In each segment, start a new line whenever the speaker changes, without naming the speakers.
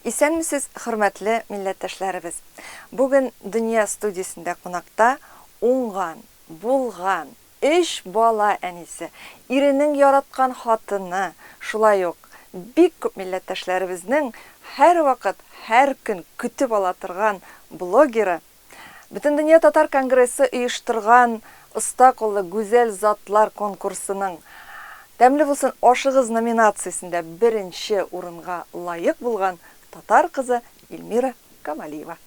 Исәнмесез, хөрмәтле милләттәшләребез! Бүген Дөнья студиясендә кунакта уңган, булган, өч бала әнисе, иренең яраткан хатыны, шулай ук бик күп милләттәшләребезнең һәрвакыт, һәр көн көтеп ала торган блогеры, Бөтендөнья татар конгрессы оештырган Оста куллы гүзәл затлар конкурсының Тәмле булсын ашыгыз номинациясендә беренче урынга лаек булган татар кызы Эльмира Камалиева.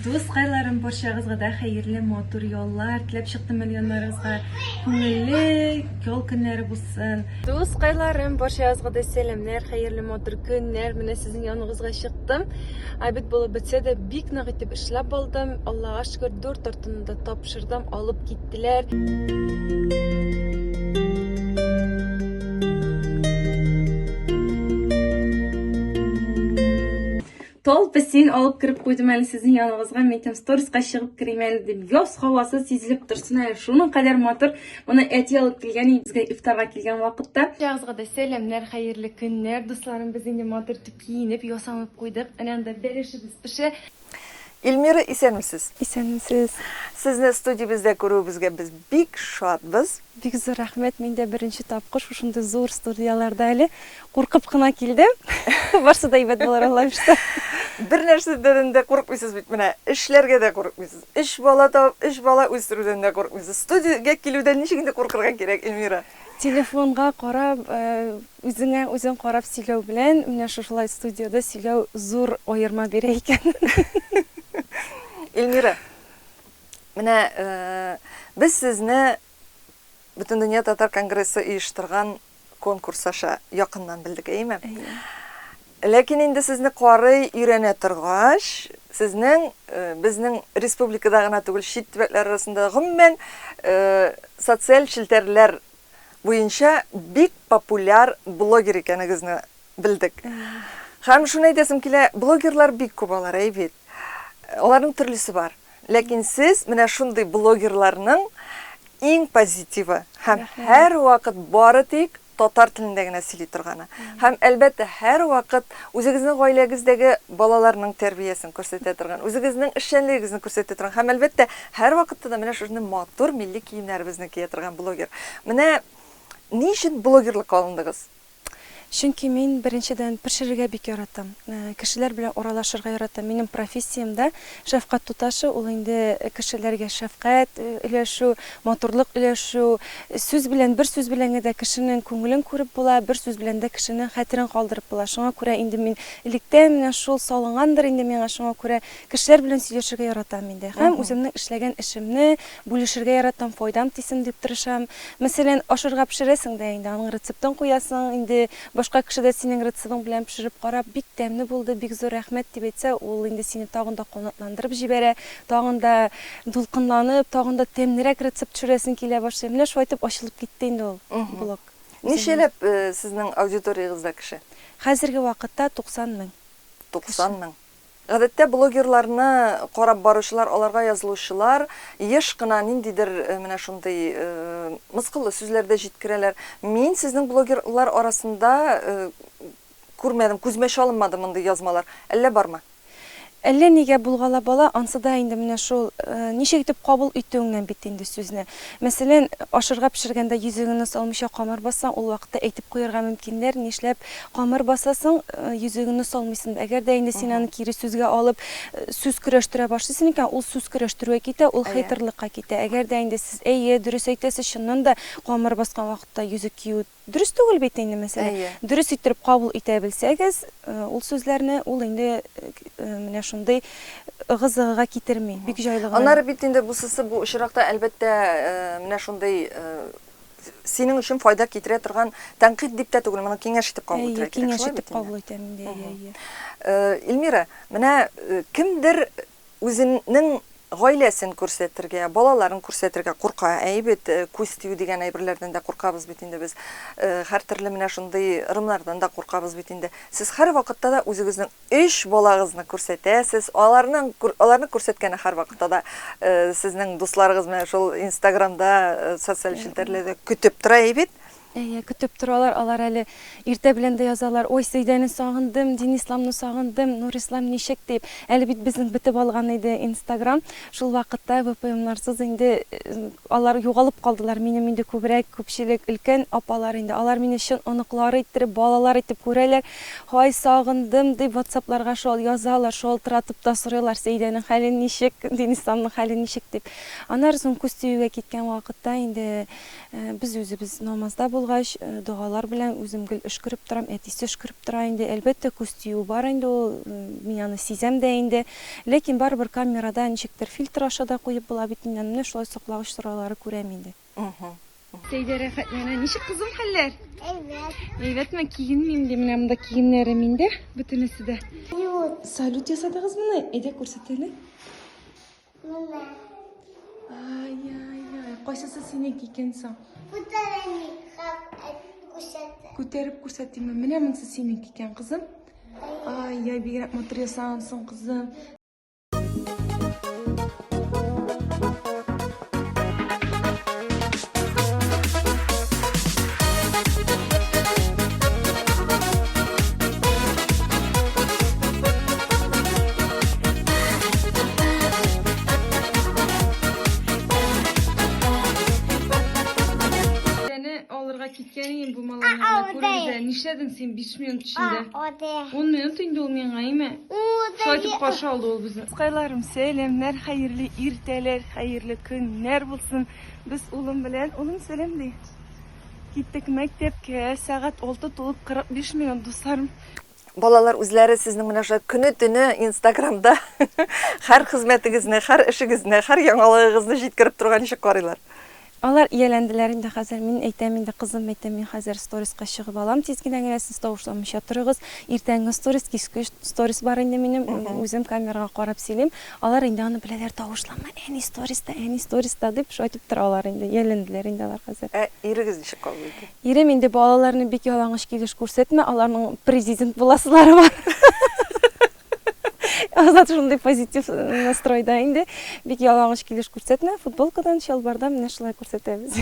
Дускайларым, барчагызга да хәерле матур яллар теләп чыктым әле яннарыгызга. Күңелле ял көннәре булсын. Дускайларым, барчагызга да сәламнәр, хәерле матур көннәр. Менә сезнең яныгызга чыктым. Обед булып бетсә дә, бик нык итеп эшләп алдым. Аллага шөкер, дүрт тортымны да тапшырдым, алып киттеләр. Тол песен алып кереп куйдым әле сезнең яныгызга. Мин әйтәм, сториска чыгып керим әле дип. Яз һавасы сизелеп торсын әле. Шуның кадәр матур. Моны әти алып килгән иде безгә ифтарга килгән вакытта. Ягызга да сәламнәр, хәерле көннәр, дусларым. Без инде матур итеп киенеп, ясанып куйдык. Әнә анда бәлешебез пешә.
Эльмира, исәнмесез.
Исәнмесез.
Сезне студиябездә күрүебезгә без бик шатбыз.
Бик зур рәхмәт. Мин дә беренче тапкыр шушындый зур студияләрдә әле. Куркып кына килдем. Барсы да әйбәт булыр, Алла боерса.
Бер нәрсәдән дә курыкмыйсыз бит менә. Эшләргә дә курыкмыйсыз. Өч бала табып, өч бала үстерүдән дә курыкмыйсыз. Студиягә килүдән ничек инде куркырга кирәк, Эльмира?
Телефонга карап, үзеңә үзең карап сөйләү белән менә шушылай студиядә сөйләү зур аерма бирә икән.
Эльмира, менә без сезне Бөтендөнья татар конгрессы оештырган конкурс аша якыннан белдек, әйеме?
Әйе.
Ләкин инде сезне карый, өйрәнә торгач, сезнең безнең республикада гына түгел, чит төбәкләр арасында, гомумән, социаль челтәрләр буенча бик популяр блогер икәнегезне белдек. Һәм шуны әйтәсем килә, блогерлар бик күп алар, әй бит. Аларның төрлесе бар. Ләкин сез менә шундый блогерларның иң позитивы һәм һәрвакыт бары тик татар телендә генә сөйли торганы. Һәм, әлбәттә, һәрвакыт үзегезнең гаиләгездәге балаларның тәрбиясен күрсәтә торган, үзегезнең эшчәнлегегезне күрсәтә торган һәм, әлбәттә, һәрвакытта да менә шушындый матур милли киемнәребезне кия торган блогер. Менә ни өчен блогерлыкка алындыгыз?
Чөнки мин, беренчедән, пешерергә бик яратам. Кешеләр белән аралашырга яратам. Минем профессиям дә шәфкать туташы, ул инде кешеләргә шәфкать өләшү, матурлык өләшү. Сүз белән, бер сүз белән генә дә кешенең күңелен күреп була, бер сүз белән дә кешенең хәтерен калдырып була. Шуңа күрә инде мин электән менә шул салынгандыр инде миңа, шуңа күрә кешеләр белән сөйләшергә яратам инде. Һәм үземнең эшләгән эшемне бүлешергә яратам, файдам тисен дип тырышам. Мәсәлән, ашарга пешерәсең дә инде, аның рецептын куясың, инде башка кеше дә синең рецебың белән пешереп карап, бик тәмле булды, бик зур рәхмәт дип әйтсә, ул инде сине тагын да канатландырып җибәрә, тагын да дулкынланып, тагын да тәмлерәк рецепт төшерәсең килә башлый. Менә шулай итеп ачылып китте инде ул блог.
Ничәләп сезнең аудиториягездә кеше?
Хәзерге вакытта 90 мең кеше.
90 мең. Гадәттә блогерларны карап баручылар, аларга язылучылар еш кына ниндидер менә шундый мыскыллы сүзләр дә җиткерәләр. Мин сезнең блогерлар арасында күрмәдем, күземә чалынмады мондый язмалар. Әллә бармы?
Әллә нигә булгалап ала, ансы да инде менә шул ничек итеп кабул итүеңнән бит инде сүзне. Мәсәлән, ашарга пешергәндә йөзегеңне салмыйча камыр бассаң, ул вакытта әйтеп куярга мөмкиннәр, нишләп камыр басасың, йөзегеңне салмыйсың. Әгәр дә инде син аны кире сүзгә алып, сүз көрәштерә башлыйсың икән, ул сүз көрәштерүгә китә, ул хейтерлыкка китә. Әгәр дә инде сез, әйе, дөрес әйтәсез, чыннан да камыр баскан вакытта йөзек кию дөрес түгел бит инде, мәсәлән. Дөрес иттереп кабул итә белсәгез, ул сүзләрне, ул инде менә шундый ыгы-зыгыга китерми, бик җайлы гына.
Аннары бит инде бусысы бу очракта, әлбәттә, менә шундый синең өчен файда китерә торган тәнкыйть дип тә түгел, моны киңәш итеп кабул итәргә кирәк,
шулай бит инде? Киңәш итеп кабул итәм инде, әйе,
әйе. Эльмира, менә кемдер үзенең гаиләсен күрсәтергә, балаларын күрсәтергә курка, әйе бит, күз тию дигән әйберләрдән дә куркабыз бит инде без, һәртөрле менә шундый ырымнардан да куркабыз бит инде. Сез һәрвакытта да үзегезнең өч балагызны күрсәтәсез, аларның, аларны күрсәткәне һәрвакытта да сезнең дусларыгыз менә шул Инстаграмда, социаль челтәрләрдә көтеп тора, әйе бит?
Әйе, көтеп торалар, алар әле иртә белән дә язалар, Ой, Сәйдәне сагындым, Динисламны сагындым, Нурислам ничек дип. Әле бит безнең бетеп алган иде Инстаграм. Шул вакытта ВПМнарсыз инде алар югалып калдылар. Минем инде күбрәк күпчелек өлкән апалар инде. Алар мине чын оныклары иттереп, балалар итеп күрәләр. Һай, сагындым дип ватсапларга шул язалар, шалтыратып та сорыйлар, Сәйдәнең хәле ничек, Динисламның хәле ничек дип. Аннары соң күз тиюгә киткән вакытта инде Без үзебез намазда булгач, догалар белән үзем гел өшкереп торам, әтисе өшкереп тора инде. Әлбәттә, күз тию бар инде ул, мин аны сизәм дә инде. Ләкин барыбер камерада ничектер фильтр аша да куеп була бит инде, менә шулай саклагыч сораулары күрәм инде. Сәйдә рәхәтләнә. Ничек, кызым, хәлләр?
Әйбәт.
Әйбәтме? Киенмим ди. Менә монда киемнәрем инде, бөтенесе дә.
Салют.
Салют ясадыгызмыни? Әйдә, күрсәт әле.
Менә.
Ай-яй-яй, кайсысы синеке икән соң?
Күтәрәм күрсәтә.
Күтәреп күрсәтимме? Менә монысы синеке икән, кызым. Ай-яй, бигрәк матур ясагансың, кызым. Сәне алырга киткән идем бу малайны гына күрегез ә. Нишләдең син 5 минут эчендә? 10 минут инде ул миңа, әйме? Шулай итеп каршы алды ул безне. Кызкайларым, сәламнәр, хәерле иртәләр, хәерле көннәр булсын. Без улым белән, улым сәлам ди. Киттек мәктәпкә, сәгать 6 тулып 45 минут, дусларым.
Балалар үзләре сезнең менә шулай көне-төне Инстаграмда һәр хезмәтегезне, һәр эшегезне, һәр яңалыгыгызны җиткереп торуга ничек карыйлар?
Алар ияләнделәр инде хәзер. Мин әйтәм инде, кызым, әйтәм, мин хәзер сториска чыгып алам тиз генә генә, сез тавышланмыйча торыгыз. Иртәнге сторис, кичке сторис бар инде минем, үзем камерага карап сөйлим. Алар инде аны беләләр, тавышланма, әни сториста, әни сториста дип шулай итеп торалар инде, ияләнделәр инде алар хәзер.
Ә ирегез ничек кабул итә?
Ирем инде балаларны бик ялангач килеш күрсәтмә, аларның президент буласылары бар. Азат шундый позитив настройда инде. Бик ялангач килеш күрсәтмә, футболкадан, чалбардан менә шулай күрсәтәбез.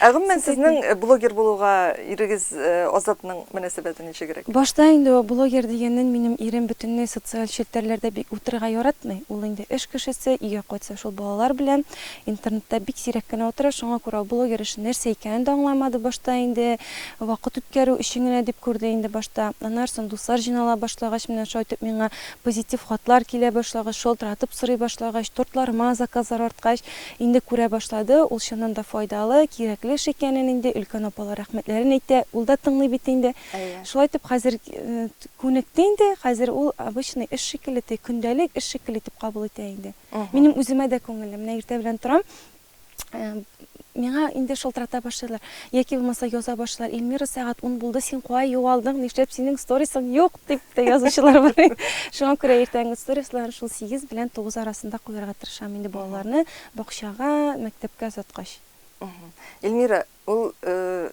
Ә гомумән сезнең блогер булуга ирегез Азатның мөнәсәбәте ничегрәк?
Башта инде ул блогер дигәннән минем ирем бөтенләй социаль челтәрләрдә бик утырырга яратмый. Ул инде эш кешесе, өйгә кайтса шул балалар белән. Интернетта бик сирәк кенә утыра, шуңа күрә ул блогер эше нәрсә икәнен дә аңламады башта инде. Вакыт үткәрү өчен генә дип күрде инде башта. Аннары соң дуслар җыйнала башлагач, менә шулай итеп миңа позитив хатлар килә башлагач, шалтыратып сорый башлагач, тортларыма заказлар арткач, инде күрә башлады, ул чыннан да файдалы, кирәкле эш икәнен инде, өлкән апалар рәхмәтләрен әйтә, ул да тыңлый бит инде. Шулай итеп хәзер күнекте инде, хәзер ул обычный эш шикелле, теге көндәлек эш шикелле итеп кабул итә инде. Минем үземә дә күңелле. Менә иртә белән торам, миңа инде шалтырата башлыйлар. Яки булмаса яза башлыйлар. Эльмира, сәгать 10 булды, син кая югалдың, нишләп синең сторисың юк, дип тә язучылар бар. Шуңа күрә иртәнге сторисларны шул 8 белән 9 арасында куярга тырышам инде балаларны бакчага, мәктәпкә озаткач.
Эльмира, Ул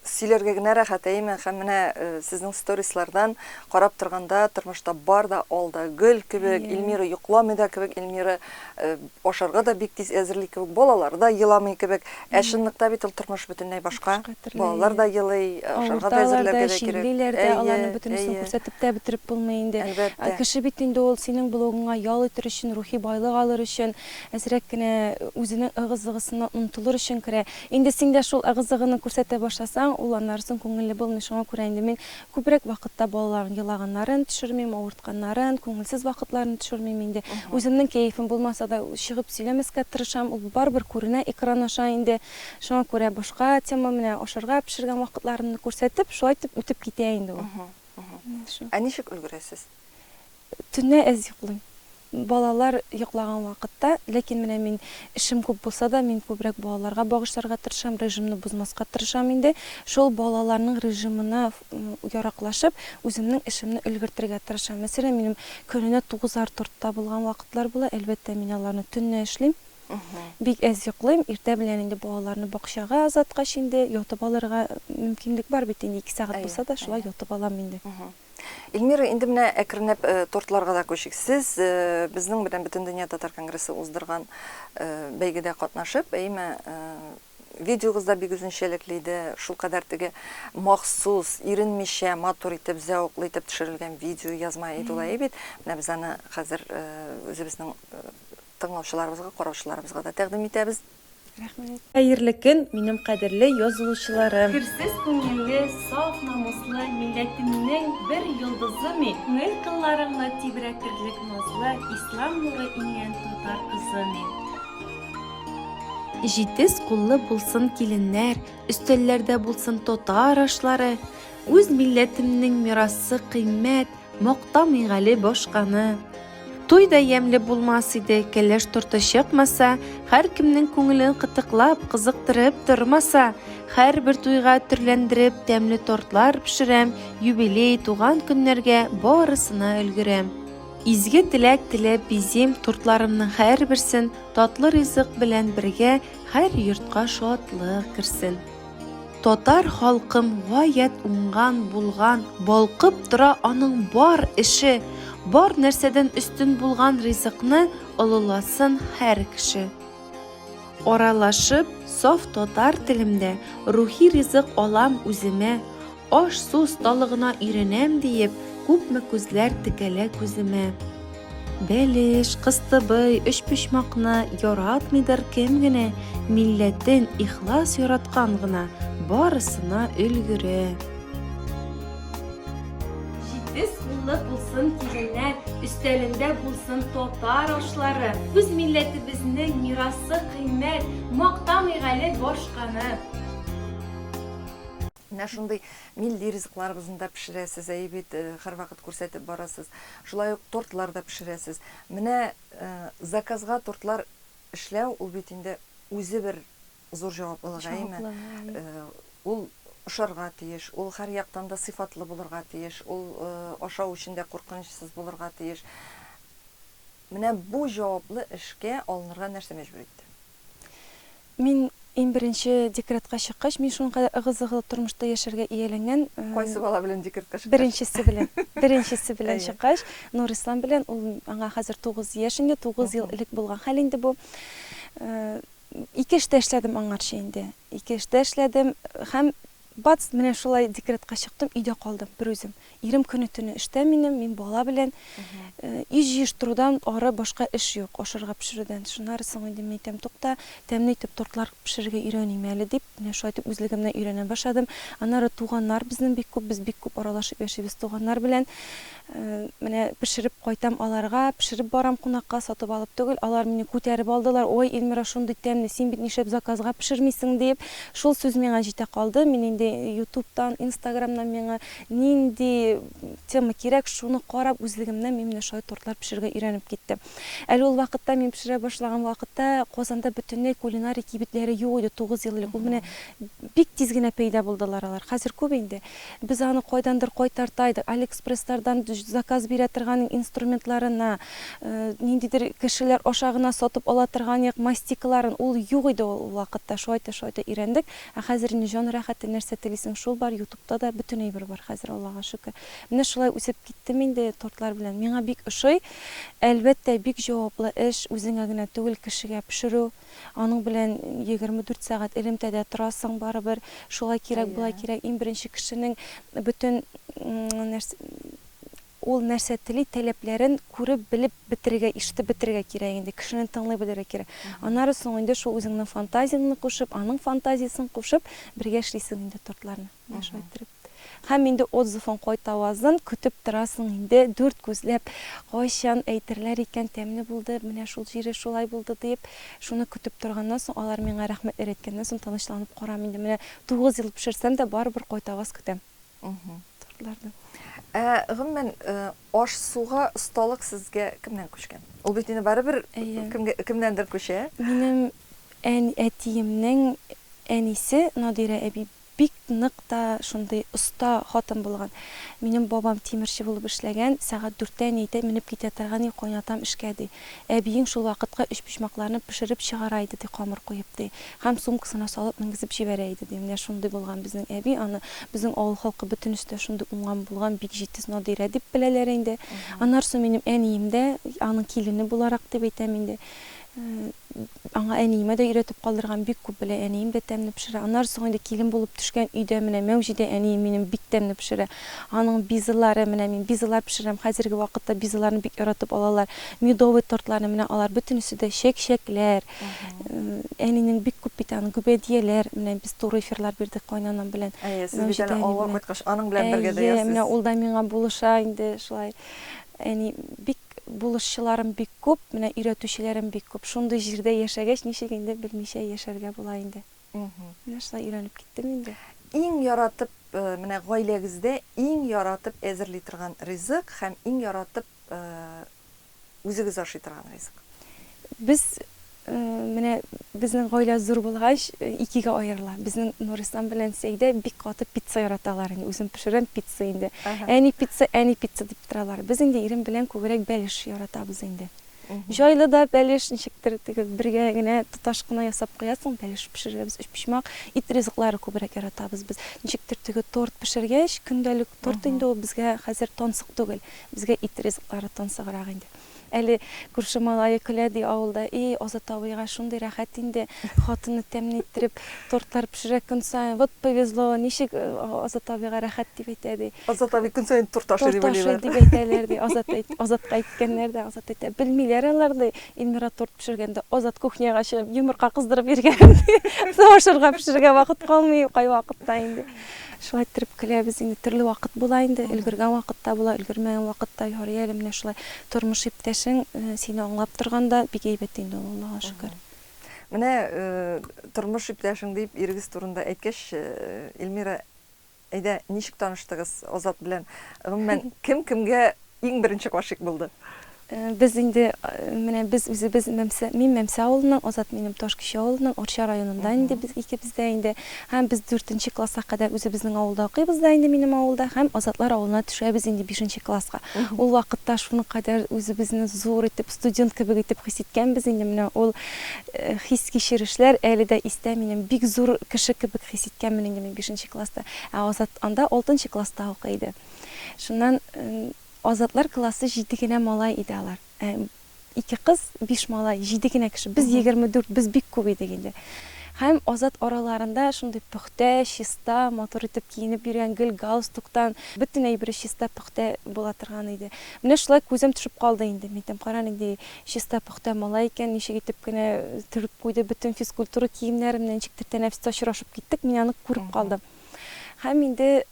сөйләргә генә рәхәт, әйеме? Һәм менә сезнең сторислардан карап торганда, тормышта бар да ал да гөл кебек, Эльмира йокламый да кебек, Эльмира ашарга да бик тиз әзерли кебек, балалар да еламый кебек. Ә чынлыкта бит ул тормыш бөтенләй башка. Балалар да елый, ашарга да әзерләргә дә кирәк.
Чирлиләр дә, аларны бөтенесен күрсәтеп тә бетереп булмый инде.
Әлбәттә.
Кеше бит инде ул синең блогыңа ял итер өчен, рухи байлык алыр өчен, әзрәк кенә үзенең ыгы-зыгысыннан онытылыр өчен керә. Инде син дә шул ыгы-зыгыны күрсәтә башласаң, ул аннары соң күңелле булмый. Шуңа күрә инде мин күбрәк вакытта балаларның елаганнарын төшермим, авыртканнарын, күңелсез вакытларын төшермим инде. Үземнең кәефем булмаса да, чыгып сөйләмәскә тырышам, ул барыбер күренә экран аша инде. Шуңа күрә башка тема, менә ашарга пешергән вакытларымны күрсәтеп, шулай итеп үтеп китә инде ул.
Менә шул. Ә ничек өлгерәсез?
Төнлә әз йоклыйм. Балалар йоклаган вакытта, ләкин менә мин эшем күп булса да, мин күбрәк балаларга багышларга тырышам, режимны бозмаска тырышам инде. Шул балаларның режимына яраклашып, үземнең эшемне өлгертергә тырышам. Мәсәлән, минем көненә тугызар торт та булган вакытлар була. Әлбәттә, мин аларны төнлә эшлим. Бик әз йоклыйм. Иртә белән инде балаларны бакчага озаткач инде, ятып алырга мөмкинлек бар бит инде, ике сәгать булса да, шулай ятып алам инде.
Эльмира, инде менә әкренләп тортларга да күчик. Сез безнең белән Бөтендөнья татар конгрессы уздырган бәйгедә катнашып, әйеме, видеогыз да бик үзенчәлекле иде. Шулкадәр теге махсус, иренмичә, матур итеп, зәвыклы итеп төшерелгән видео язма иде ул, әйе бит? Менә без аны хәзер үзебезнең тыңлаучыларыбызга, караучыларыбызга да тәкъдим итәбез.
Рәхмәт. Хәерле көн, минем кадерле язылучыларым!
Керсез күңелле, саф намуслы милләтемнең бер йолдызы мин. Күңел кылларыңны тибрәтерлек назлы ислам нуры иңгән татар кызы мин.
Җитез куллы булсын киленнәр, Өстәлләрдә булсын татар ашлары. Үз милләтемнең мирасы кыйммәт, Мактамыйк әле башканы. Туй да ямьле булмас иде, кәләш торты чыкмаса, һәркемнең күңелен кытыклап, кызыктырып тормаса. Һәрбер туйга төрләндереп тәмле тортлар пешерәм, юбилей, туган көннәргә барысына өлгерәм. Изге теләк теләп бизим тортларымның һәрберсен, татлы ризык белән бергә һәр йортка шатлык керсен. Татар халкым гаять уңган, булган, балкып тора аның бар эше. Бар нәрсәдән өстен булган ризыкны олыласын һәр кеше. Аралашып, саф татар телемдә рухи ризык алам үземә. Аш-су осталыгына өйрәнәм диеп, күпме күзләр текәлә күземә. Бәлеш, кыстыбый, өчпочмакны яратмыйдыр кем генә, милләтен ихлас яраткан гына барысына өлгерә.
Җитез куллы булсын киленнәр, өстәлендә булсын татар ашлары. Үз милләтебезнең мирасы кыйммәт, мактамыйк әле башканы.
Менә шундый милли ризыкларыбызны да пешерәсез, әйе бит, һәрвакыт күрсәтеп барасыз. Шулай ук тортлар да пешерәсез. Менә заказга тортлар эшләү, ул бит инде үзе бер зур җаваплылык, әйеме? Ул ошарга тиеш, ул һәр яктан да сыйфатлы булырга тиеш, ул ашау өчен дә куркынычсыз булырга тиеш. Менә бу җаваплы эшкә алынырга нәрсә мәҗбүр итте?
Мин иң беренче декретка чыккач, мин шуның кадәр ыгы-зыгылы тормышта яшәргә ияләнгән.
Кайсы бала белән декретка чыккач?
Беренчесе белән. Беренчесе белән чыккач, Нурислам белән, ул аңа хәзер 9 яшь инде, 9 ел элек булган хәл инде бу. Ике эштә эшләдем аңарчы инде. Ике эштә эшләдем һәм бац, менә шулай декретка чыктым, өйдә калдым берүзем. Ирем көне-төне эштә минем, мин бала белән. Өй җыештырудан ары башка эш юк, ашарга пешерүдән. Шуннары соң инде мин әйтәм, тукта, тәмле итеп тортлар пешерергә өйрәним әле дип, менә шулай итеп үзлегемнән өйрәнә башладым. Аннары туганнар безнең бик күп, без бик күп аралашып яшибез туганнар белән. Менә пешереп кайтам аларга, пешереп барам кунакка, сатып алып түгел. Алар мине күтәреп алдылар, Ой, Эльмира, шундый тәмле, син бит нишләп заказга пешермисең, диеп. Шул сүз миңа җитә калды. Мин инде ютубтан, инстаграмнан миңа нинди тема кирәк, шуны карап, үзлегемнән мин менә шулай тортлар пешерергә өйрәнеп киттем. Әле ул вакытта, мин пешерә башлаган вакытта, Казанда бөтенләй кулинария кибетләре юк иде, 9 ел элек. Ул менә бик тиз генә пәйда булдылар алар. Хәзер күп инде. Без аны кайдандыр кайтарта идек, Алиэкспресслардан заказ бирә торган инструментларына, ниндидер кешеләр аша гына сатып ала торган идек мастикаларын, ул юк иде ул вакытта, шулай итә, шулай итә өйрәндек. Ә хәзер инде җан рәхәте, нәрсә телисең, шул бар, ютубта да бөтен әйбер бар хәзер, Аллага шөкер. Менә шулай үсеп киттем инде тортлар белән. Миңа бик ошый. Әлбәттә, бик җаваплы эш, үзеңә генә түгел, кешегә пешерү. Аның белән 24 сәгать элемтәдә торасың барыбер. Шулай кирәк, болай кирәк. Иң беренче кешенең бөтен нәрсә ул нәрсә тели, таләпләрен күреп, белеп бетерергә, ишетеп бетерергә кирәк инде. Кешене тыңлый белергә кирәк. Аннары соң инде шул үзеңнең фантазияңне кушып, аның фантазиясен кушып, бергә эшлисең инде тортларны. Менә шулай иттереп. Һәм инде отзывын, кайтавазын көтеп торасың инде, дүрт күзләп, кайчан әйтерләр икән, тәмле булды, менә шул җире шулай булды диеп, шуны көтеп торганнан соң, алар миңа рәхмәтләр әйткәннән соң, тынычланып карам инде. Менә 9 ел пешерсәм дә, барыбер кайтаваз көтәм тортлардан.
Ә гомумән, аш-суга осталык сезгә кемнән күчкән? Ул бит инде барыбер кемнәндер күчә.
Минем әтиемнең әнисе Надирә әби Бик нык та шундый оста хатын булган. Минем бабам тимерче булып эшләгән, сәгать дүрттә әни әйтә, менеп китә торган и кайнатам эшкә, ди. Әбиең шул вакытка өчпочмакларны пешереп чыгара иде, ди, камыр куеп, ди. Һәм сумкасына салып менгезеп җибәрә иде, ди. Менә шундый булган безнең әби, аны безнең авыл халкы бөтенесе дә шундый уңган, булган, бик җитез Надирә дип беләләр инде. Аннары соң минем әнием дә, аның килене буларак дип әйтәм инде. Аңа әниемә дә өйрәтеп калдырган, бик күп белә, әнием дә тәмле пешерә. Аннары соң инде килен булып төшкән өйдә менә Мәүҗидә әнием минем бик тәмле пешерә. Аның бизылары, менә мин бизылар пешерәм, хәзерге вакытта бизыларны бик яратып алалар. Медовый тортларны, менә алар бөтенесе дә чәк-чәкләр. Әнинең бик күп бит аның гөбәдияләр, менә без туры эфирлар бирдек кайнанам белән.
Әйе, сез бит әле авылга кайткач аның белән бергә дә ясыйсыз.
Әйе, менә ул да миңа булыша инде шулай. Әни бик булышчыларым бик күп, менә өйрәтүчеләрем бик күп. Шундый җирдә яшәгәч, ничек инде белмичә яшәргә була инде. Менә шулай өйрәнеп киттем инде.
Иң яратып, менә гаиләгездә иң яратып әзерли торган ризык һәм иң яратып үзегез ашый торган ризык?
Без менә безнең гаилә зур булгач, икегә аерыла. Безнең Нурислам белән Сәйдә бик каты пицца яраталар инде. Үзем пешерәм пицца инде. Әни пицца, әни пицца дип торалар. Без инде ирем белән күбрәк бәлеш яратабыз инде. Җайлы да бәлеш, ничектер теге бергә генә тоташ кына ясап куясың, бәлеш пешерәбез, өчпочмак, ит ризыклары күбрәк яратабыз без. Ничектер теге торт пешергәч, көндәлек торт инде ул безгә хәзер тансык түгел. Безгә ит ризыклары тансыграк инде. Әле күрше малае көлә, ди, авылда, И, Азат абыйга шундый рәхәт инде, хатыны тәмле иттереп тортлар пешерә көн саен, вот повезло, ничек Азат абыйга рәхәт, дип әйтә, ди.
Азат абый көн саен торт ашый дип
уйлыйлар. Торт ашый дип әйтәләр, ди. Азат әйт, Азатка әйткәннәр дә, Азат әйтә, белмиләр алар, ди, Эльмира торт пешергәндә, Азат кухняга чыгып йомырка кыздырып йөргән, ди. Ашарга пешерергә вакыт калмый кайвакытта инде. Шулай иттереп көләбез инде, төрле вакыт була инде, өлгергән вакытта була, өлгермәгән вакытта, ярый әле менә шулай тормыш иптәшең сине аңлап торганда бик әйбәт инде ул, Аллага шөкер.
Менә тормыш иптәшең дип ирегез турында әйткәч, Эльмира, әйдә, ничек таныштыгыз Азат белән? Гомумән, кем кемгә иң беренче гашыйк булды?
Без инде, менә без үзебез Мәмсә, мин Мәмсә авылының, Азат минем Ташкичү авылының, Арча районында инде без икебез дә инде. Һәм без дүртенче класска кадәр үзебезнең авылда укыйбыз да инде минем авылда һәм Азатлар авылына төшәбез инде бишенче класска. Ул вакытта шуның кадәр үзебезне зур итеп, студент кебек итеп хис иткәнбез инде, менә ул хис-кичерешләр әле дә истә минем, бик зур кеше кебек хис иткәнмен инде мин бишенче класста. Ә Азат анда алтынчы класста укый иде. Шуннан Азатлар классы җиде генә малай иде алар. Ә, ике кыз, биш малай, җиде генә кеше. Без 24, без бик күп идек инде. Һәм Азат араларында шундый пөхтә, чиста, матур итеп киенеп йөргән, гел галстуктан, бөтен әйбере чиста, пөхтә була торган иде. Менә шулай күзем төшеп калды инде. Мин әйтәм, кара, нинди чиста, пөхтә малай икән, ничек итеп кенә төреп куйды бөтен физкультура киемнәрен, менә ничектер тәнәфестә очрашып киттек, мин аны күреп калдым. Һәм инде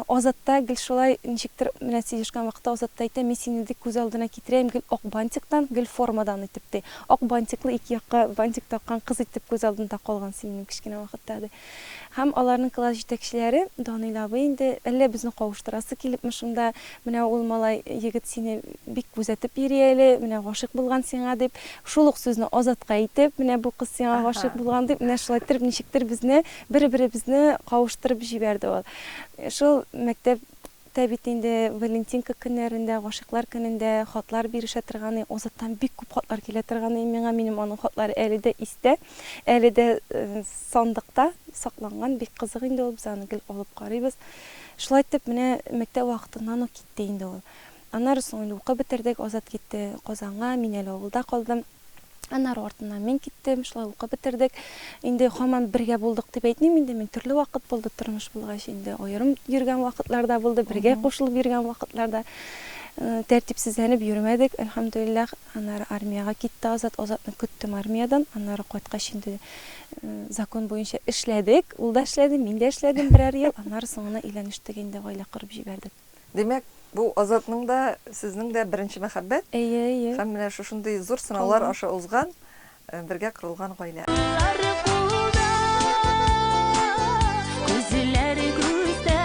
Азат та гел шулай ничектер менә сөйләшкән вакытта Азат та әйтә, мин сине ди күз алдына китерәм гел ак бантиктан, гел формадан итеп ди. Ак бантиклы ике якка бантик таккан кыз итеп күз алдында калган син минем кечкенә вакытта ди. Һәм аларның класс җитәкчеләре Данил абый инде әллә безне кавыштырасы килепме шунда, менә ул малай егет сине бик күзәтеп йөри әле, менә гашыйк булган сиңа дип, шул ук сүзне Азатка әйтеп, менә бу кыз сиңа гашыйк булган дип, менә шулай иттереп ничектер безне Бер-беребезне кавыштырып җибәрде ул. Шул мәктәптә бит инде Валентинка көннәрендә, гашыйклар көнендә хатлар бирешә торган иде. Азаттан бик күп хатлар килә торган иде миңа. Минем аның хатлары әле дә истә, әле дә сандыкта сакланган. Бик кызык инде ул, без аны гел алып карыйбыз. Шулай итеп, менә мәктәп вакытыннан ук китте инде ул. Аннары соң инде укып бетердек, Азат китте Казанга, мин әле авылда калдым. Аннары артыннан мин киттем, шулай укып бетердек. Инде һаман бергә булдык дип әйтмим инде, мин төрле вакыт булды, тормыш булгач инде аерым йөргән вакытлар да булды, бергә кушылып йөргән вакытлар да. Тәртипсезләнеп йөрмәдек, әлхәмдүлилләһ. Аннары армиягә китте Азат, Азатны көттем армиядән. Аннары кайткач инде закон буенча эшләдек, ул да эшләде, мин дә эшләдем берәр ел. Аннары соң гына өйләнештек инде, гаилә корып җибәрдек.
Димәк, бу Азатның да, сезнең дә беренче мәхәббәт.
Әйе, әйе.
Һәм менә шушындый зур сынаулар аша узган, бергә корылган гаилә.
Куллар кулда, күзләр күздә,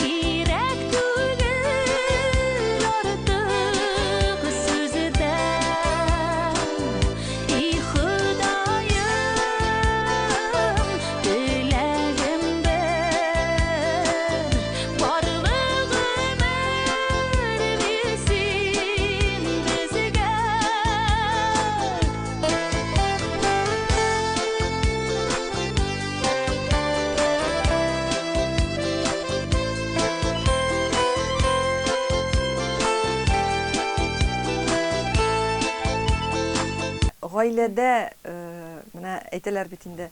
Кирәк түгел артык сүз дә. И Ходаем, теләгем бер, барлык гомер бир син безгә.
Гаиләдә, менә әйтәләр бит инде,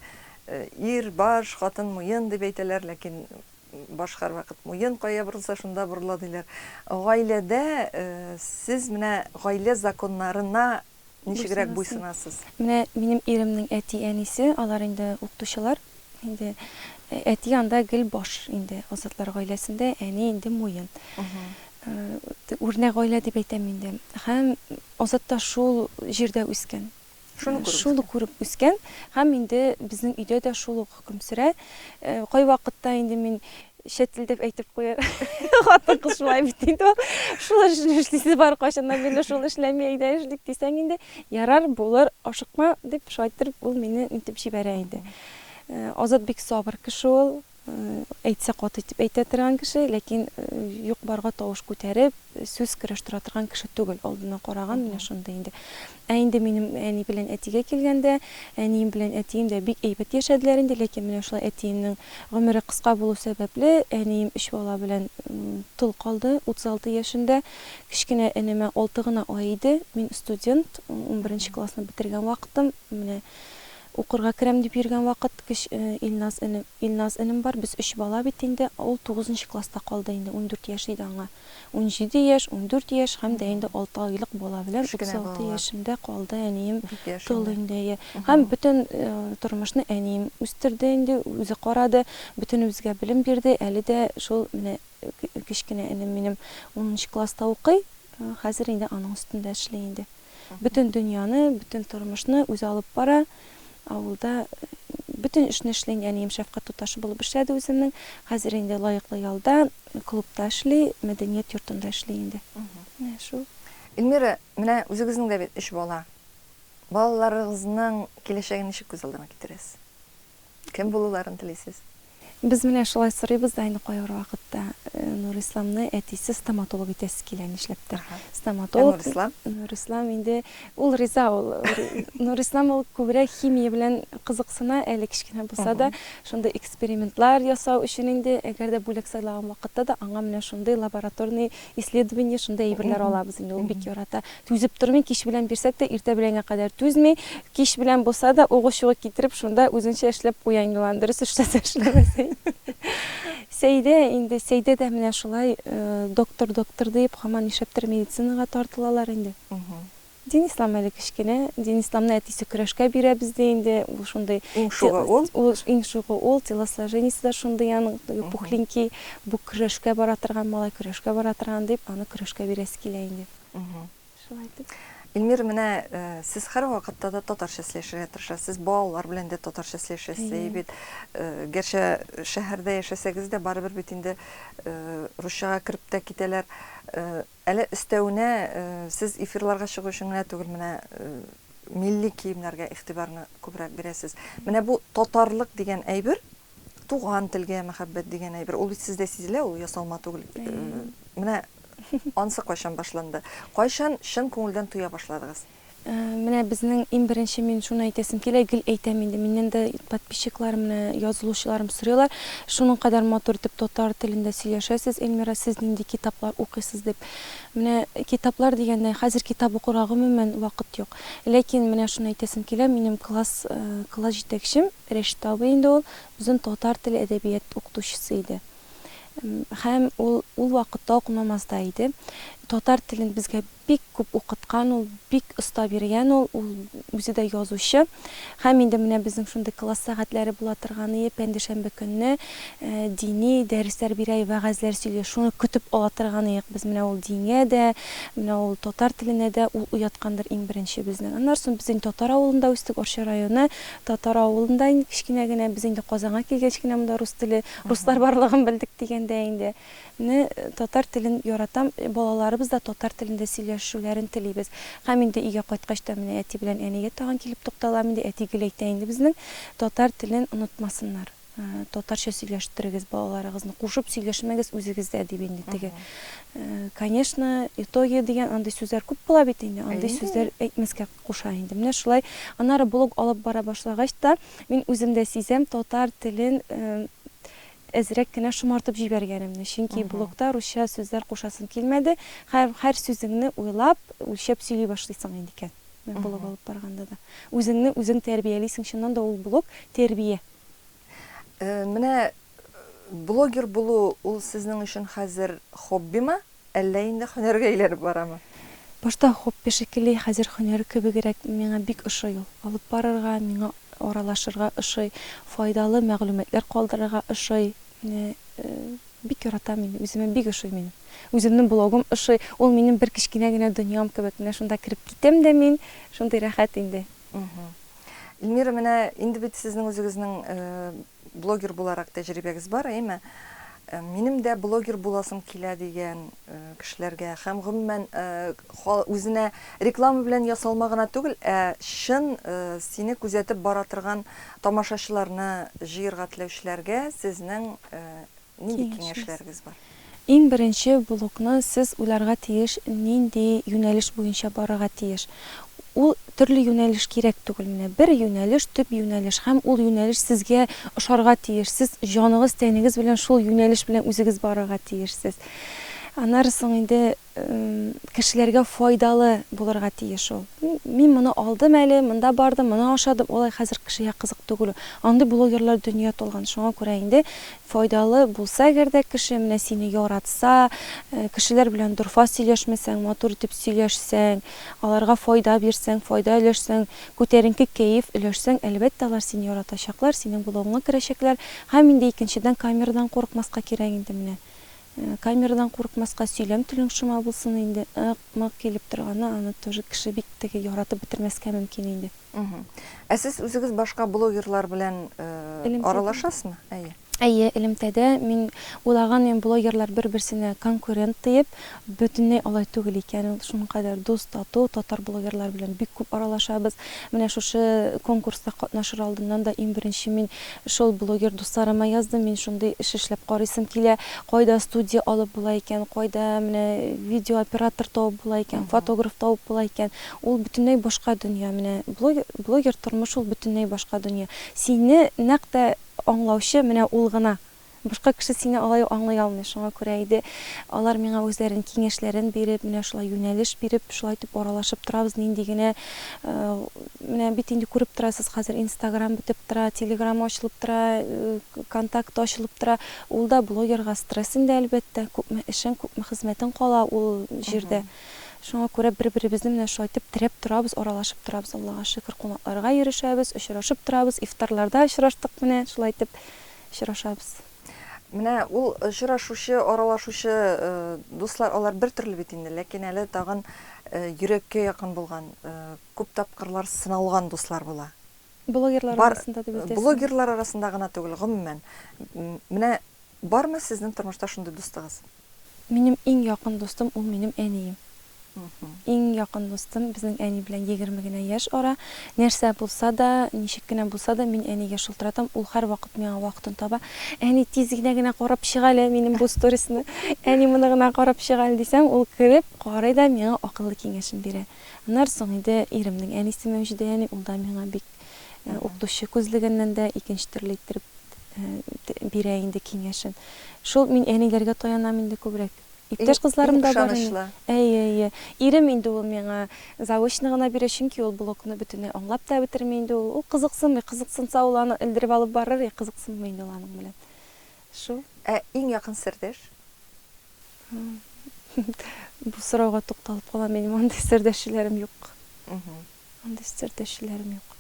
ир, баш, хатын, муен дип әйтәләр, ләкин баш һәрвакыт муен кая борылса, шунда борыла диләр. Гаиләдә сез менә гаилә законнарына ничегрәк буйсынасыз?
Менә минем иремнең әти-әнисе, алар инде укытучылар. Инде әти анда гел баш инде Азатлар гаиләсендә, әни инде муен. Үрнәк гаилә дип әйтәм инде. Һәм Азат та шул җирдә үскән.
Шуны күреп
Шул ук күреп үскән һәм инде безнең өйдә дә шул ук хөкем сөрә. Кайвакытта инде мин чәтелдәп әйтеп куя, хатын-кыз шулай бит инде ул. Шул эшне эшлисе бар, кайчаннан бирле шул эшләми, әйдә эшлик дисәң инде, ярар, булыр, ашыкма, дип шулай иттереп ул мине нитеп җибәрә инде. Азат бик сабыр кеше ул. Әйтсә каты итеп әйтә торган кеше, ләкин юк-барга тавыш күтәреп, сүз көрәштерә торган кеше түгел. Алдына караган менә шундый инде. Ә инде минем әни белән әтигә килгәндә, әнием белән әтием дә бик әйбәт яшәделәр инде, ләкин менә шулай әтиемнең гомере кыска булу сәбәпле, әнием өч бала белән тол калды, 36 яшендә. Кечкенә энемә алты гына ай иде. Мин студент, унберенче классны бетергән вакытым, менә Укырга керәм дип йөргән вакыт, кеч Илназ энем, Илназ энем бар, без өч бала бит инде, ул тугызынчы класста калды инде, 14 яшь иде аңа. 17 яшь, 14 яшь һәм дә инде алты айлык бала белән
Кечкенә
36
балалар.
яшемдә калды әнием
Бик яшь
тол
инде.
инде, әйе. Һәм бөтен тормышны әнием үстерде инде, үзе карады, бөтенебезгә белем бирде, әле дә шул менә кечкенә энем минем унынчы класста укый, хәзер инде аның өстендә эшли инде. Бөтен дөньяны, бөтен тормышны үзе алып бара. Авылда бөтен эшне эшли инде. Әнием шәфкать туташы булып эшләде үземнең. Хәзер инде лаеклы ялда, клубта эшли, мәдәният йортында эшли инде. Менә шул.
Эльмира, менә үзегезнең дә бит өч бала. Балаларыгызның киләчәген ничек күз алдына китерәсез? Кем булуларын телисез?
Без менә шулай сорыйбыз да инде кайбер вакытта. Нурисламны әтисе стоматолог итәсе килә нишләптер. Стоматолог.
Ә Нурислам?
Нурислам инде ул риза ул. Нурислам ул күбрәк химия белән кызыксына, әле кечкенә булса да, шундый экспериментлар ясау өчен инде, әгәр дә бүләк сайлаган вакытта да аңа менә шундый лабораторный исследование, шундый әйберләр алабыз инде, ул бик ярата. Түзеп тормый, кич белән бирсәк тә, иртә беләнгә кадәр түзми. Кич белән булса да, угы-чугы китереп, шунда үзенчә эшләп куя инде ул аны, дөрес эшләсә, эшләмәсә инде. Сәйдә инде, Сәйдә дә менә шулай, доктор, доктор диеп, һаман нишләптер медицинага тартылалар инде. Динислам әле кечкенә. Динисламны әтисе көрәшкә бирә бездә инде, ул шундый.
Иң шугы ул.
Ул иң шугы ул, телосложениесе дә шундый аның, пухленький. Бу көрәшкә бара торган малай, көрәшкә бара торган дип, аны көрәшкә бирәсе килә инде. Шулай итеп.
Эльмира, менә сез һәрвакытта да татарча сөйләшергә тырышасыз, сез балалар белән дә татарча сөйләшәсез, әйе бит. Гәрчә шәһәрдә яшәсәгез дә, барыбер бит инде русчага кереп тә китәләр. Әле өстәвенә сез эфирларга чыгу өчен генә түгел, менә милли киемнәргә игътибарны күбрәк бирәсез. Менә бу татарлык дигән әйбер, туган телгә мәхәббәт дигән әйбер, ул бит сездә сизелә, ул ясалма түгел. Менә ансы кайчан башланды? Кайчан чын күңелдән тоя башладыгыз?
Менә безнең иң беренче мин шуны әйтәсем килә, гел әйтәм инде, миннән дә подписчикларым, менә язылучыларым сорыйлар, шуның кадәр матур итеп татар телендә сөйләшәсез, Эльмира, сез нинди китаплар укыйсыз дип. Менә китаплар дигәндә, хәзер китап укырга гомумән вакыт юк. Ләкин менә шуны әйтәсем килә, минем класс, класс җитәкчем, Рәшит абый инде ул, безнең татар теле, әдәбият укытучысы иде. Һәм ул ул вакытта ук намазда иде. Татар телен безгә бик күп укыткан ул, бик оста биргән ул, ул үзе дә язучы. Һәм инде менә безнең шундый класс сәгатьләре була торганые, пәндешәмбе көнне дини дәресләр бирә, вәгазьләр сөйли. Шуны көтеп ала торганыек без. Менә ул дингә дә, менә ул татар теленә дә ул уяткандыр иң беренче безнең. Аннары соң без инде татар авылында үстек, Арча районы, татар авылында инде кечкенә генә. Без инде Казанга килгәч кенә монда рус теле, руслар барлыгын белдек дигәндә инде. Менә татар телен яратам, балаларыбыз да татар телендә сөйләшүләрен телибез. Һәм инде өйгә кайткач та менә әти белән әнигә тагын килеп тукталам инде, әти гел әйтә инде безнең, татар телен онытмасыннар, татарча сөйләштерегез балаларыгызны, кушып сөйләшмәгез үзегез дә, дип инде теге. Конечно, итоги дигән андый сүзләр күп була бит инде, андый сүзләр әйтмәскә куша инде. Менә шулай. Аннары блог алып бара башлагач та, мин үзем дә сизәм, татар телен әзрәк кенә шомартып җибәргәнемне, чөнки блогта русча сүзләр кушасым килмәде, һәм һәр сүзеңне уйлап, үлчәп сөйли башлыйсың инде икән. Менә блог алып барганда да. Үзеңне үзең тәрбиялисең, чыннан да ул блог, тәрбия.
Менә блогер булу ул сезнең өчен хәзер хоббимы, әллә инде һөнәргә әйләнеп барамы?
Башта хобби шикелле, хәзер һөнәр кебегрәк. Миңа бик ошый ул. Алып барырга, миңа аралашырга ошый, файдалы мәгълүматлар калдырырга ошый. Менә бик яратам инде, үземә бик ошый минем. Үземнең блогым ошый, ул минем бер кечкенә генә дөньям кебек. Менә шунда кереп китәм дә мин, шундый рәхәт инде.
Эльмира, менә инде бит сезнең үзегезнең блогер буларак тәҗрибәгез бар, әйеме? Минем дә блогер буласым килә дигән кешеләргә һәм гомумән үзенә реклама белән ясалма гына түгел, ә чын сине күзәтеп бара торган тамашачыларны җыерга теләүчеләргә сезнең Нинди киңәшләрегез бар?
Иң беренче блокны сез уйларга тиеш, нинди юнәлеш буенча барырга тиеш. Ул төрле юнәлеш кирәк түгел, менә бер юнәлеш, төп юнәлеш һәм ул юнәлеш сезгә ошарга тиеш, сез җаныгыз, тәнегез белән шул юнәлеш белән үзегез барырга тиешсез. Аннары соң инде кешеләргә файдалы булырга тиеш ул. Мин моны алдым әле, монда бардым, моны ашадым, алай хәзер кешегә кызык түгел ул. Андый блогерлар дөнья тулган. Шуңа күрә инде файдалы булса әгәр дә кеше менә сине яратса, кешеләр белән дорфа сөйләшмәсәң, матур итеп сөйләшсәң, аларга файда бирсәң, файда өләшсәң, күтәренке кәеф өләшсәң, әлбәттә, алар сине яратачаклар, синең блогыңа керәчәкләр. Һәм инде икенчедән камерадан курыкмаска кирәк инде менә. Камерадан курыкмаска, сөйләм телең шома булсын инде, ык, мык килеп торганы, аны тоже кеше бик теге яратып бетермәскә мөмкин инде.
Ә сез үзегез башка блогерлар белән аралашасызмы? Әйе.
Әйе, элемтәдә. Мин уйлаган идем, блогерлар бер-берсенә конкурент диеп, бөтенләй алай түгел икән ул. Шуның кадәр дус, тату, татар блогерлар белән бик күп аралашабыз. Менә шушы конкурста катнашыр алдыннан да иң беренче мин Шул блогер дусларыма яздым, мин шундый эш эшләп карыйсым килә, кайда студия алып була икән, кайда менә видеооператор табып була икән, фотограф табып була икән. Ул бөтенләй башка дөнья, менә блогер, блогер тормышы ул бөтенләй башка дөнья. Сине нәкъ тә аңлаучы менә ул гына. Башка кеше сине алай аңлый алмый, шуңа күрә иде алар миңа үзләренең киңәшләрен биреп, менә шулай юнәлеш биреп, шулай итеп аралашып торабыз, нинди генә менә бит инде күреп торасыз, хәзер Инстаграм бетеп тора, Телеграм ачылып тора, Контакт ачылып тора, ул да блогерга стресс инде, әлбәттә, күпме эшең, күпме хезмәтең кала ул җирдә. Шуңа күрә бер-беребезне менә шулай итеп терәп торабыз, аралашып торабыз, Аллага шөкер, кунакларга йөрешәбез, очрашып торабыз, ифтарларда очраштык менә шулай итеп. Очрашабыз.
Менә ул очрашучы, аралашучы дуслар, алар бер төрле бит инде, ләкин әле тагын йөрәккә якын булган, күп тапкырлар сыналган дуслар була.
Блогерлар арасында дип әйтәсеңме?
Блогерлар арасында гына түгел, гомумән. Менә бармы сезнең тормышта шундый дустыгыз?
Минем иң якын дустым ул минем әнием. Иң якын дустым, безнең әни белән 20 генә яшь ара. Нәрсә булса да, ничек кенә булса да, мин әнигә шылтыратам, ул һәрвакыт миңа вакытын таба. Әни, тиз генә генә карап чык әле минем бу сторисны, әни, моны гына карап чык әле дисәм, ул кереп карый да миңа акыллы киңәшен бирә. Аннары соң инде иремнең әнисе Мәүҗидә әни, ул да миңа бик укытучы күзлегеннән дә икенче төрле иттереп бирә инде киңәшен. Шул мин әниләргә таянам инде күбрәк. Иптәш кызларым да бар инде. Әйе, әйе. Ирем инде ул миңа заочно гына бирә, чөнки ул блокны бөтенләй аңлап та бетерми инде ул. Ул кызыксынмый, кызыксынса ул аны элдереп алып барыр, и кызыксынмый инде ул аның белән. Шул.
Ә иң якын сердәш?
Бу сорауга тукталып калам, минем андый сердәшчеләрем юк. Андый сердәшчеләрем юк.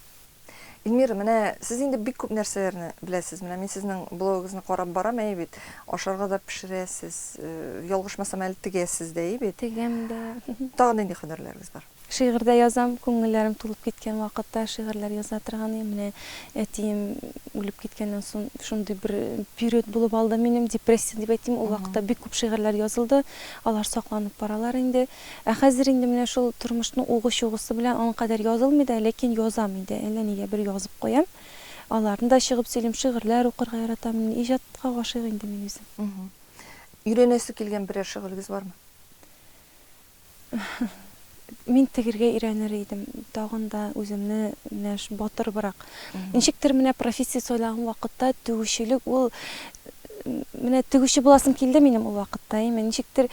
Эльмира, менә сез инде бик күп нәрсәләрне беләсез. Менә мин сезнең блогыгызны карап барам, әйе бит. Ашарга да пешерәсез, ялгышмасам әле тегәсез дә, әйе бит?
Тегәм дә.
Тагын нинди һөнәрләрегез бар?
Шигырь дә язам, күңелләрем тулып киткән вакытта шигырьләр яза торган идем. Менә әтием үлеп киткәннән соң шундый бер период булып алды минем, депрессия дип әйтим. Ул вакытта бик күп шигырьләр язылды, алар сакланып баралар инде. Ә хәзер инде менә шул тормышның угы-чугысы белән аның кадәр язылмый да, ләкин язам инде, әллә нигә бер язып куям. Аларны да чыгып сөйлим, шигырьләр укырга яратам мин, иҗатка гашыйк инде мин үзем.
Өйрәнәсе килгән берәр шөгылегез бармы?
Мин тегергә өйрәнер идем, тагын да үземне менә батырыбрак. Ничектер менә профессия сайлаган вакытта тегүчелек ул. Менә тегүче буласым килде минем ул вакытта, әйме. Ничектер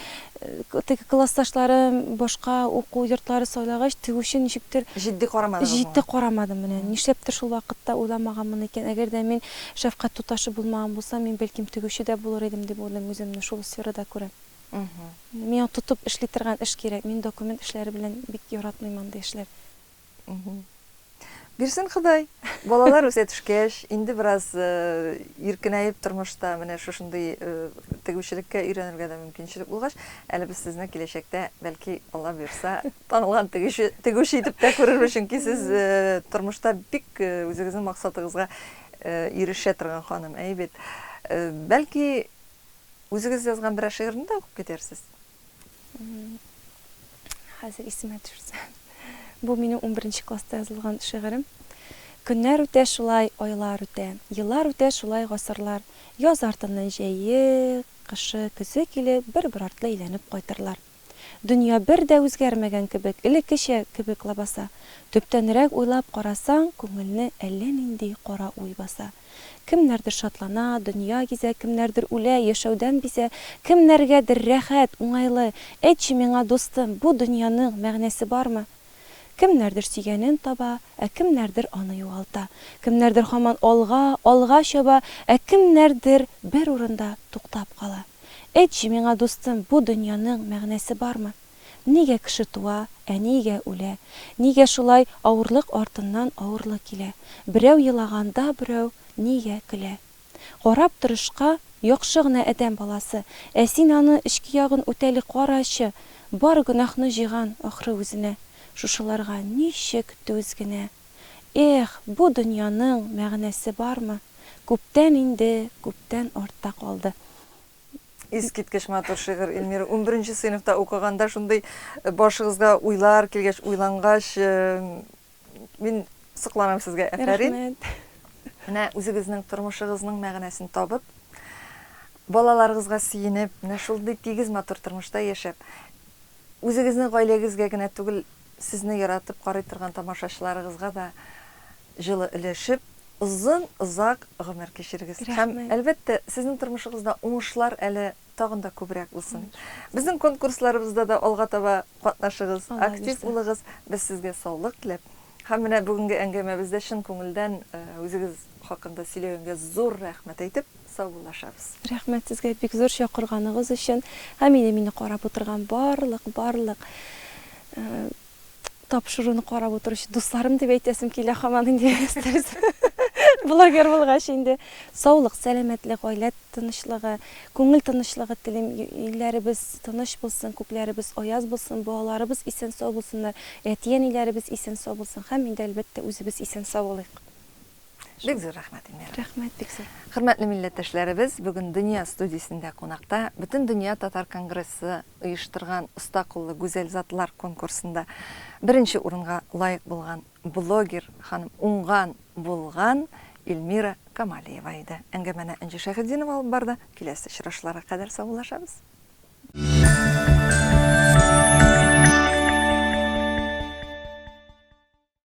теге классташларым башка уку йортлары сайлагач, тегүче ничектер
Җитди карамадыгыз моңа?
Җитди карамадым менә. Нишләптер шул вакытта уйламаганмын икән. Әгәр дә мин шәфкать туташы булмаган булсам, мин бәлкем тегүче дә булыр идем дип уйлыйм, үземне шул сферада күрәм. Миңа тотып эшли торган эш кирәк. Мин документ эшләре белән бик яратмыйм андый эшләр.
Бирсен Ходай. Балалар үсә төшкәч, инде бераз иркенәеп тормышта менә шушындый тегүчелеккә өйрәнергә дә мөмкинчелек булгач, әле без сезне киләчәктә, бәлки, Алла боерса, танылган тегүче, тегүче итеп тә күрербез, чөнки сез тормышта бик үзегезнең максатыгызга ирешә торган ханым, әйе бит. Бәлки, үзегез язган берәр шигырьне дә укып китәрсез?
Хәзер исемә төшерсә. Бу минем унберенче класста язылган шигырем. Көннәр үтә шулай, айлар үтә. Еллар үтә шулай, гасырлар. Яз артыннан җәе, кышы, көзе килеп, бер-бер артлы әйләнеп кайтырлар. Дөнья бер дә үзгәрмәгән кебек, элеккечә кебек лабаса. Төптәнрәк уйлап карасаң, күңелне әллә нинди кара уй баса. Кемнәрдер шатлана, дөнья гизә, кемнәрдер үлә, яшәүдән бизә, кемнәргәдер рәхәт, уңайлы. Әйтче миңа, дустым, бу дөньяның мәгънәсе бармы? Кемнәрдер сөйгәнен таба, ә кемнәрдер аны югалта. Кемнәрдер һаман алга, алга чаба, ә кемнәрдер бер урында туктап кала. Әйтче миңа, дустым, бу дөньяның мәгънәсе бармы? Нигә кеше туа, ә нигә үлә? Нигә шулай авырлык артыннан авырлык килә? Берәү елаганда берәү нигә көлә? Карап торышка, яхшы гына адәм баласы, ә син аны эчке ягын үтәли карачы, бар гөнаһны җыйган, ахры, үзенә. Шушыларга ничек түз генә? Эх, бу дөньяның мәгънәсе бармы? Күптән инде, күптән артта калды.
Искиткеч матур шигырь, Эльмира. Унберенче сыйныфта укыганда шундый э, башыгызга уйлар килгәч, уйлангач, э, мин сокланам сезгә. Афәрин.
Рәхмәт.
Менә үзегезнең тормышыгызның мәгънәсен табып, балаларыгызга сөенеп, менә шундый тигез матур тормышта яшәп, үзегезнең гаиләгезгә генә түгел, сезне яратып карый торган тамашачыларыгызга да җылы өләшеп, озын-озак гомер кичерегез. Һәм,
Рәхмәт.
әлбәттә, сезнең тормышыгызда уңышлар әле тагын да күбрәк булсын. Безнең конкурсларыбызда да алга таба катнашыгыз,
Алла
актив
бирсә.
булыгыз. Без сезгә саулык теләп, һәм менә бүгенге әңгәмәбездә чын күңелдән үзегез хакында сөйләгәнгә зур рәхмәт әйтеп, саубуллашабыз.
Рәхмәт сезгә бик зур чакырганыгыз өчен һәм инде мине карап утырган барлык, барлык Тапшыруны карап утыручы дусларым дип әйтәсем килә һаман инде блогер булгач инде. Саулык, сәламәтлек, гаилә тынычлыгы, күңел тынычлыгы телим. Илләребез тыныч булсын, күкләребез аяз булсын, балаларыбыз исән-сау булсыннар, әти-әниләребез исән-сау булсын һәм инде, әлбәттә, үзебез исән-сау булыйк.
Бик зур рәхмәт, Эльмира.
Рәхмәт, бик зур.
Хөрмәтле милләттәшләребез, бүген Дөнья студиясендә кунакта Бөтендөнья татар конгрессы оештырган Оста куллы гүзәл затлар конкурсында беренче урынга лаек булган блогер ханым, уңган, булган Эльмира Камалиева иде. Әңгәмәне Энҗе Шәйхетдинова алып барды. Киләсе очрашуларга кадәр саубуллашабыз.